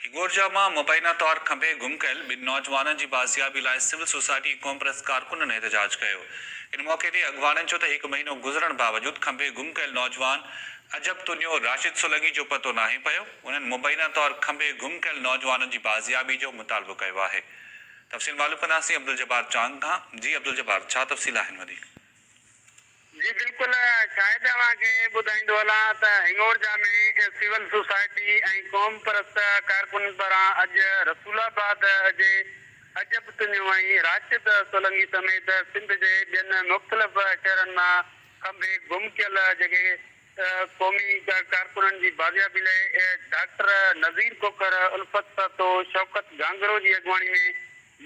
هنگورجا مان مبينا طور کنڀي گم ڪيل ٻن نوجوانن جي بازيابي لاء سول سوسائٽي ۽ قومپرست ڪارڪنن احتجاج ڪيو. ان موقعي تي اڳواڻن چيو ته هڪ مهينو گذرڻ باوجود کنڀي گم ڪيل نوجوان عجب تنيو، راشد سولنگي جو پتو ناهي پيو. انهن مبينا طور کنڀي گم ڪيل نوجوانن جي بازيابي جو مطالبو ڪيو آهي. تفصيل معلوم ڪنداسين عبدالجبار چانگ کان. جي عبدالجبار ڇا تفصيل آهن وڌيڪ. جي بلڪل شاهد اوهان کي ٻڌائيندو هلان ته هڱورجا ۾ سول سوسائٽي ۽ قوم پرست ڪارڪنن پاران اڄ رسول آباد جي عجب تنيو ۽ راشد سولنگي سميت سنڌ جي ٻين مختلف شهرن مان کنڀي گم ڪيل جيڪي قومي ڪارڪنن جي بازيابي لئي ڊاڪٽر نذير کوکر، الفت سهتو، شوڪت گهانگهرو جي اڳواڻي ۾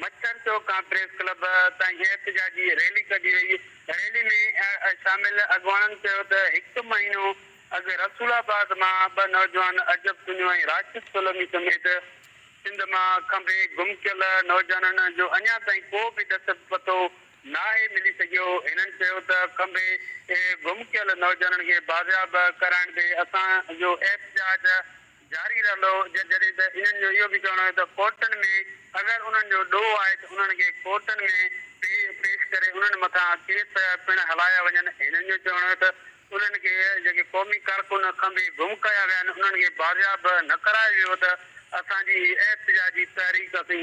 مڇر چوڪ کان پريس ڪلب تائين احتجاجي ريلي ڪڍي وئي، ريلي ۾ شامل اڳواڻن چيو ته هڪ مهينو اڳ رسول آباد مان ٻه نوجوان عجب تنيو ۽ راشد سولنگي سميت سنڌ مان کنڀي گم ڪيل نوجوانن جو اڃا تائين ڪو به ڏس پتو ناهي ملي سگهيو، هنن چيو ته کنڀي گم ڪيل نوجوانن کي بازياب ڪرائڻ تي اسان جو احتجاج جاري رهندو، جڏهن ته انهن جو اهو به چوڻ هيو ته ڪورٽن ۾ اگر انهن جو ڏوهه آهي ته انهن کي ڪورٽن ۾ پيش ڪري انهن مٿان ڪيس پڻ هلايا وڃن، هنن جو چوڻ هيو ته انهن کي جيڪي قومي ڪارڪن کنڀي گم ڪيا ويا آهن انهن کي بازياب نه ڪرايو ويو ته اسان جي هي احتجاجي تحريڪ اسين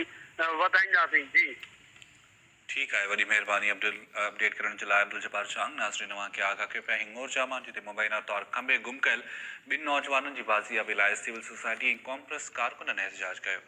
وڌائينداسين. جي. ٺيڪ آهي وڏي مهرباني عبدل اپڊيٽ ڪرڻ جي لاء عبدالجبار چانگ ناظرين اوهان کي آگاهه ڪيو پيا هنڱورجا مان جتي مبينا طور کنڀي گم ڪيل ٻن نوجوانن جي بازيابي لاء سول سوسائٽي ۽ قومپرست ڪارڪنن احتجاج ڪيو.